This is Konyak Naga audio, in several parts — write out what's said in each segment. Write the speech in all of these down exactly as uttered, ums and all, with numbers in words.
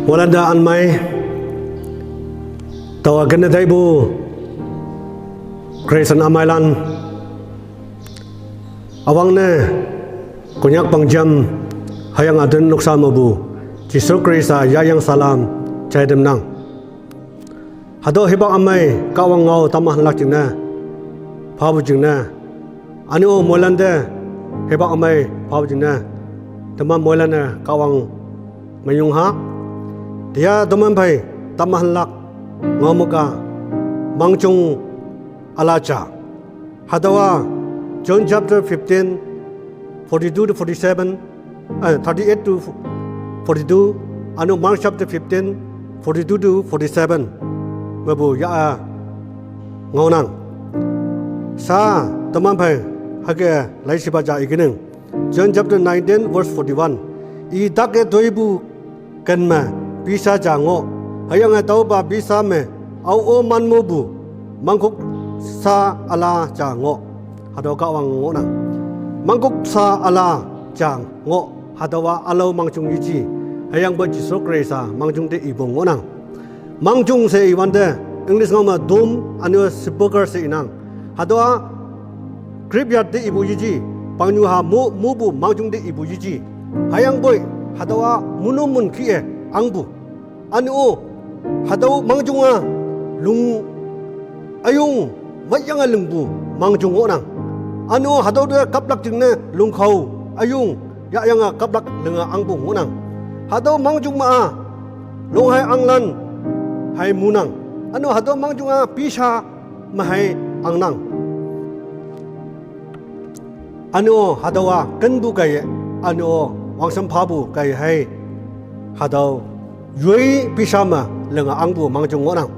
Moilanda anmai, tawa gene daibu, Christian amailan, awang ne, Konyak pangjam, hayang adun nuksa mabu, Jisu Krista yayang salam, jaidem nang. Hado hibak amai, Kahwang ngau tamah lak jingne, pabu jingne, Anu moilan de, hibak amai pau jingne, teman moilan ne Kahwang menyung ha. Dia teman pai tamah lak ngau muka mangjung alaja. Hadawa John chapter fifteen, forty-two to forty-seven, eh, thirty-eight to forty-two, anu Mark chapter fifteen, forty-two to forty-seven. Mebu ya, eh, ngaunang. Sa teman pai hake lai sipa ja ikineng. John chapter nineteen verse forty-one. I take toibu kenme bisa ja ngo. Hayang e tauba bisa me au o manmo bu mangkuk sa ala ja ngo. Hado Kahwang ngo nang. Mangkuk sa ala ja ngo. Hadawa alau mangjung yiji. Hayang ba Jisu Krista mangjung de ibong ngo nang. Mangjung se iwante, English ngau ma dome, anu sepulchre se inang. Hadawa Greek yat de ibu yiji, pangnyu ha mu, mubu mangjung de ibu yiji. Hayang boi, hadawa munu mun kie, angbu. Anu, hadau mangjung a, lung, ayung, wayang a lingbu, mangjung onang. Anu, hadau de kaplak jingne, lungkau, ayung, ya yang a kaplak lenga angbu ngunang. Hadau mangjung ma a, long hai anglan, hai munang. Anu hadau mangjung a, pisha ma hai angnang. Anu hadau a, kenbu kai, anu wangsam pabu kai hai. Hadau, yoi pisha ma, lenga angbu mangjung ngunang.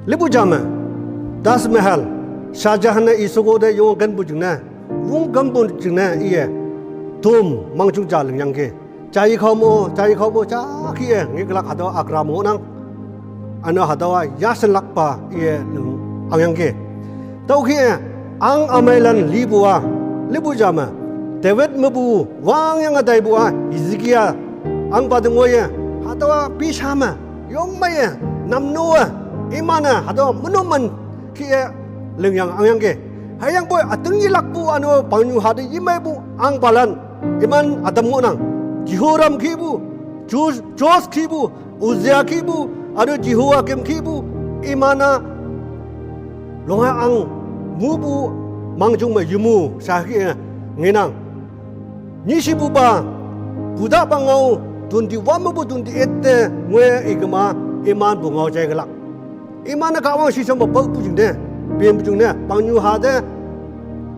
Libu jame, Taj Mahal, Shah Jahan ne isugo de yung kenbu jingne. Wung gambun jingne iye, tum mangjung ja lingyangke. Jai khau mo, jai khau mo, ja kie, ngi kelak hadau Agra mo nang. Ano hadau a yasen lakpa iye lung angyangke. Tau kie, ang amailan libu a, libu jama. David mebu, wang yang adai bu a, Hezekia, ang pa dengoye. Hadau a pisha ma, yong maye, namno a, imana, hadau a menuman, kie, lingyang angyangke. Hayang boi ateng yilak bu ano pangnyu hade yimai bu ang palan. Iman adam ngunang. Jehoram kibu, Jos, Jos kibu, Uzia kibu, ano Jehoiakim kibu, imana longa ang mubu mangjung ma yumu sahki ngenang. Nyi shibu ba, buda bangau, twenty-one mebu twenty-eight te ngwe igema iman bu ngau jai gelak. Iman na Kahwang shisam ba pau bu jingne, pem bu jingne, pangnyu hade,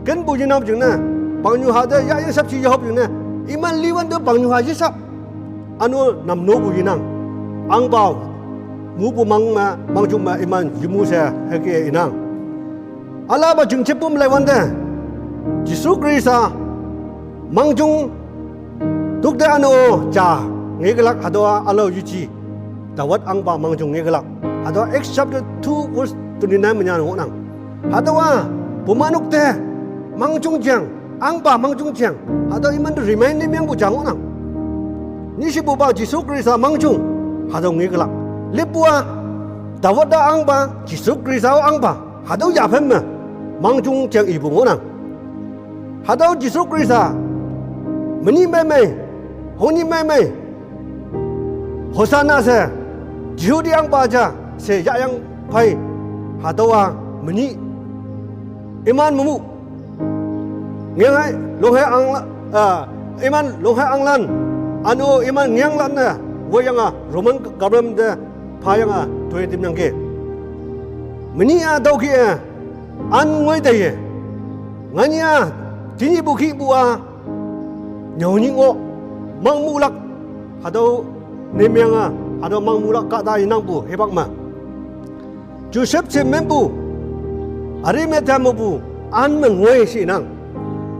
ken bu jinam jingne, pangnyu hade, ya yang sap si yahop jingne, iman liwan de pangnyu ha yisap. Anu namno bu yinang, ang bau, mubu mang ma, mangjung ma iman yumu se heke inang. Ala ba jingchepum laiwante, Jisu Krista mangjung tukte ano ja ngekelak hadawa alau yuji. Dawat angba mangjung ngekelak. Hadawa Acts chapter two verse twenty-nine menyan ngonang. Hadawa bumanukte mangjung jang, angba mangjung jang. Hadawa iman remind ni miang bu jang ngonang. Nyi shibu ba Jisu Krista mangjung hadawa ngekelak. Lipua Dawat da angba, Jisu Krista angba. Hadau yaphen me, mangjung jeng ibu ngunang. Hadau Jisu Krista, meni mei mei, honi mei mei, Hosana se, Jihudi angpa ja, se ya yang pai, hadau a, meni, iman memu, ngengai, longhai ang, ah, iman longhai anglan, anu iman ngiang lan na, wo yang a, Roman government de, pa yang a, tue tim yang ke. Meni a dau ki a, an ngoi dai ye. Ngani a, tini bu ki bu a, nyau ni ngo, mang mulak, hadau ne miang a, hadau mang mulak ka da inang bu, hebak ma. Joseph se membu, Arimathea mebu, an me ngoi si inang.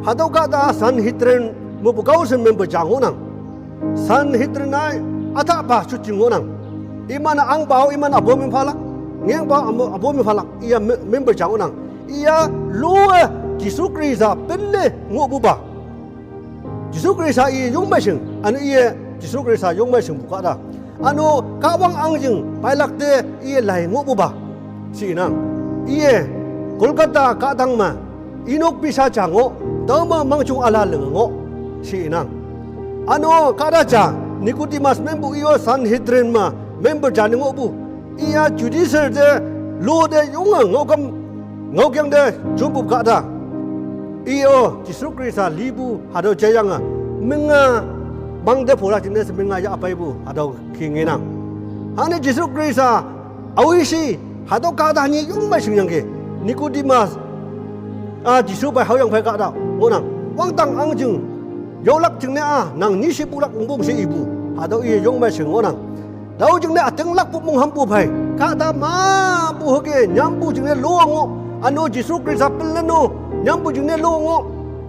Hadau ka da Sanhedrin mebu kau se member jang nang. Sanhedrin ai, ata ba su jing nang. Iman ang bau, iman abo min falak, ngiang bau amo, abo min falak, iya me-, member jang nang. Iya lue Jisu Krista penne ngo bu ba. Jisu Krista i yung mai sing, anu iya Jisu Krista yung mai sing bu ka da. Ano Kahwang angjing pailak te iye lai ngohpupa. Shinang. Iye Kolkata kahtang me inok pisa ja ngoh, tüome mangjung üla linge ngoh. Shinang. Ano kahta ja Nicodemus mengpu iyo Sanhedrin me member ja ne ngohpu. Iya judicial te, law te yonge ngaokam, ngaokeng te jonpu kahta. Iyo Jesu Khrista lipu hatüo jaiyange, minga mang te pholak jingne she minga yahpeipu hatüo ki ngenang. Hangne Jesu Khrista aoishi hatüo kahta nyi yongmei shingyangki. Nicodemus, a, Jesu phei haoyang phei kahta ngohnang. Wangdang angjing yaolak jingne a, nang nyi shepulak ongpong she ipu. Hatüo iye yongmei shing ngohnang. Tüo jingne ütinglakpu monghampu phei kahta mapu hüke nyampu jingne lo ngoh. Ano Jesu Khrista penlen-o nyampu jingne lo ngoh.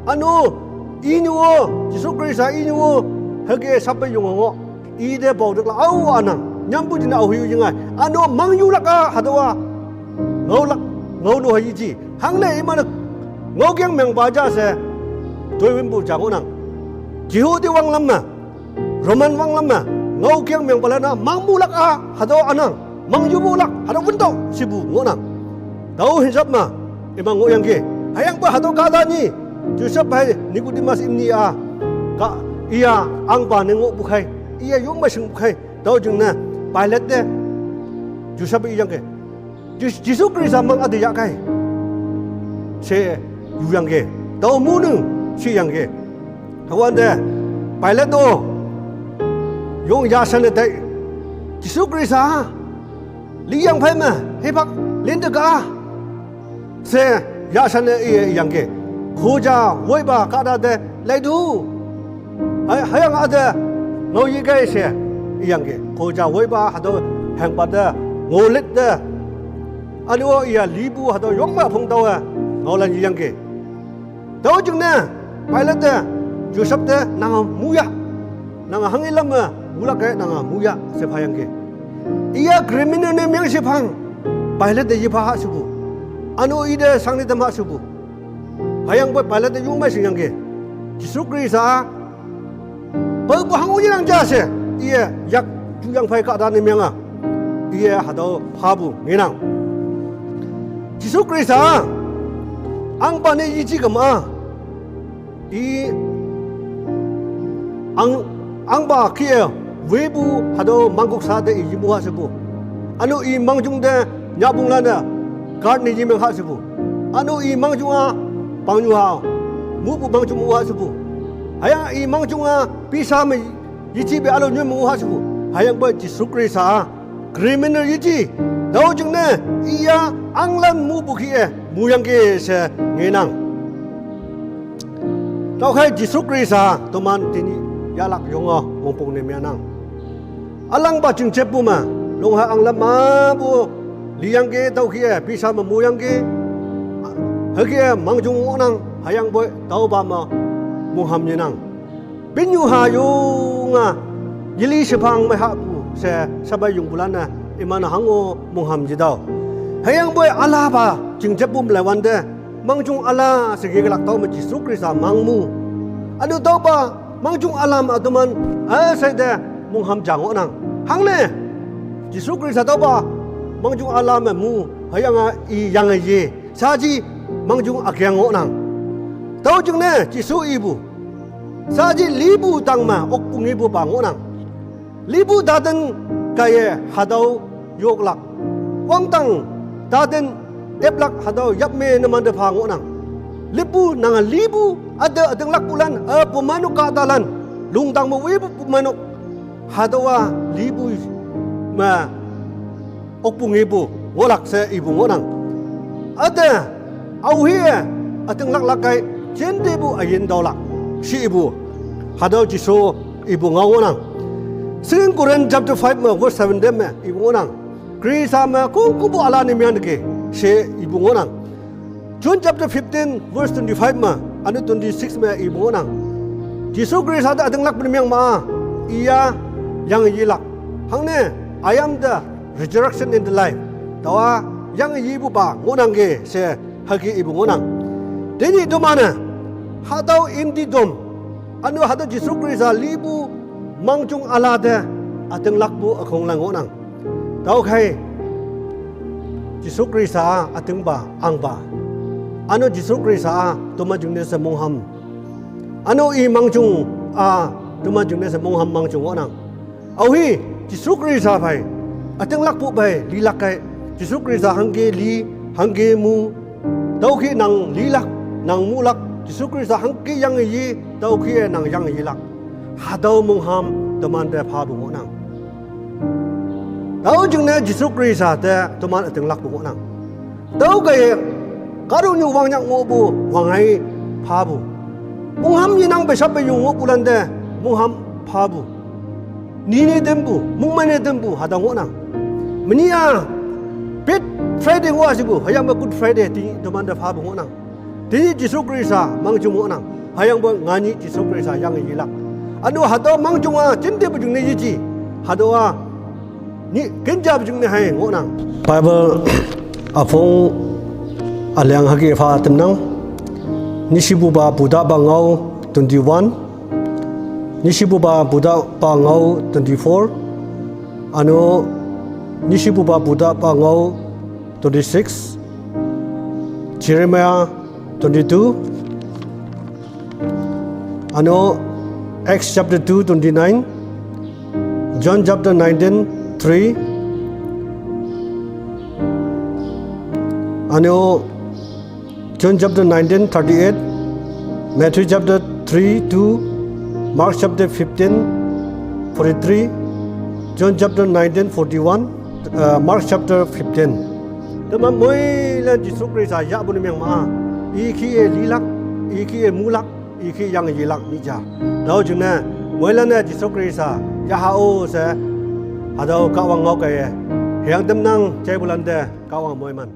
Ano inyu-o, Jesu Khrista inyu-o hüke sape yonge ngoh. Ite paotekla ao ünang. Nyampu jingne aohe-o yengai. Ano mangyulak a hatüowa ngaolak, ngaonu hei yeji. Hangne iman-e ngaokeng mengpa ja she toiwinpu ja ngohnang. Jehudi wanglam me, Roman wanglam me, ngaokeng mengpalan-a mangmulak a hatüo ünang. Mangyumulak hatüo wüntüoh shepu ngohnang. Tao hinsap me, iman ngohyangki. Hüyangpoi hatüo kahta nyi, Joseph hei Nicodemus imni a, ka, iya ahngpa ne ngohpu khei, iya yongmei shingpu khei, tüo jingne Pilate te Joseph iyangki. Jis-, Jesu Khrista mang üte yahkei she yuyangki. Tao munu sheyangki. Hüwante Pilate-o yong yashan-e tei, Jesu Khrista liyang phei me hipak linte ka she yashan-e iye iyangki. Khoja woipa kahta te laitu, hüyange üte ngao yekei she iyangki. Khoja woipa hatüo hengpa te ngaolet te, üne-o iya lipu hatüo yongme üpong taowe ngaolan yeyangki. Tüo jingne Pilate te Joseph te nange muya, nange hanghe lam me mulak kei nange muya she phayangki. Iya criminal ne meng shephang Pilate te yepha ha shepu. Üne-o ite shangne tam ha shepu. Hüyangpoi Pilate te yongmei shingyangki. Jesu Khrista paopu hango yenang ja she, iye yak juyang phei kahta ne meng a, iye hatüo phapu ngenang. Jesu Khrista ahngpa ne yeji kema, i ahng, ahngpa kih-e wepu hatüo mangkoksa te i yemu ha shepu. Üne-o i mangjung te nyapunglan-e guard ne yemeng ha shepu. Üne-o i mangjung a pangnyu ha mupu mangjung mu ha shepu. Hüyange i mangjung a pisa me yejipe ülo nyoi mu ha shepu. Hüyangpoi Jesu Khrista criminal yeji. Tüo jingne iya ahnglan mupu kih-e muyangki she ngenang. Tüokhei Jesu Khrista toman tenyih yahlak yonge wongpong ne meanang. Ülangpa chingjeppu me, longha ahnglan mepu liyangki tüo kih-e pisa me muyangki. Hüke mangjung ngohnang, hüyangpoi tüopa me mongham yenang. Pinyu hayonga yeli shephang mei hahpu she sapai yongpulan-e iman hango mongham yetao. Hüyangpoi ülapa chingjeppu me laiwante, mangjung üla she yekelak tüo me Jesu Khrista mang mu. Üne-o tüopa mangjung üla me toman üshei te mongham ja ngohnang. Hangne Jesu Khrista tüopa mangjung üla me mu, hüyange i yange ye, shaaji mangjung ükeng ngohnang. Tüo jingne Jesu ipu, shaaji lipu tang me okpu ngepupa ngohnang. Lipu taten kaiye hatüo yoklak. Wangdang taten eplak hatüo yap me numante pha ngohnang. Lipu nange lipu üte ütinglakpulan, e, pumeinok kahtalan, lungdang me wepu pumeinok, hatüowa lipu me okpu ngepu ngohlak she ipu ngohnang. Üte aohe-e ütinglaklak kei jintepu üyin taolak she ipu, hatüo Jesu ipu ngao ngohnang. Second Corinth chapter five me verse seven te me ipu ngohnang. Khrista me khongkümpu üla ne mengteki she ipu ngohnang. John chapter fifteen verse twenty-five me, üne twenty-six me ipu ngohnang. Jesu Khrista te ütinglakpu ne meng ma, iya yange yelak. Hangne, I am the resurrection and the life. Taowa yange yepupa ngohnangki she hüke ipu ngohnang. Tenyih toman-e hatüo empty tomb, üne hatüo Jesu Khrista lipu mangjung üla te ating lakpu akhonglan ngohnang. Tüokhei Jesu Khrista-a atingpa angpa. Üno Jesu Khrista-a teman jingne she mongham. Üno i mangjung-a teman jingne she mongham mangjung ngohnang. Aohi Jesu Khrista phei ating lakpu phei lilak kei. Jesu Khrista hangke li, hangke mu. Tüokhei nang lilak, nang mulak, Jesu Khrista hangke yange yi, tüokhei nang yange yilak. Hatüo mongham temante phapu ngohnang. Tüo jingne Jesu Khrista te teman ütinglakpu ngohnang. Tüokhei kahtoknyu wangnyak ngohpu wangngai phapu. Mongham yenang pe shappe yu ngohpulante mongham phapu. Nine tempu, mongmei ne tempu, hatüo ngohnang. Menyih-a Good Friday ngoh shepu, hüyangpoi Good Friday tenyih temante phapu ngohnang. Tenyih Jesu Khrista mangjung ngohnang, hüyangpoi nganyih Jesu Khrista yange yelak. Üno hatüo mangjung-a jintepu jingne yeji, hatüo-a nyih kenjapu jingne hei ngohnang. Bible üpong üleng hüke pha tamnang. Nyishipupa Putahpa ngao twenty-one. Nyishipupa Putahpa ngao twenty-four. Üno Nyishipupa Putahpa ngao twenty-six. Jeremiah twenty-two. Üno Acts chapter two twenty-nine. John chapter nineteen three. Üno John chapter nineteen thirty-eight, Matthew chapter three two, Mark chapter fifteen forty-three, John chapter nineteen forty-one, uh, Mark chapter fifteen. Teman moilan Jesu Khrista yahpu ne meng ma, i kih-e lilak, i kih-e mulak, i kih-e yange yelak nyih ja. Tüo jingne moilan-e Jesu Khrista yaha-o she, hatüo Kahwang ngao kaiye hüyang tamnang. Jaibulante Kahwang moiman.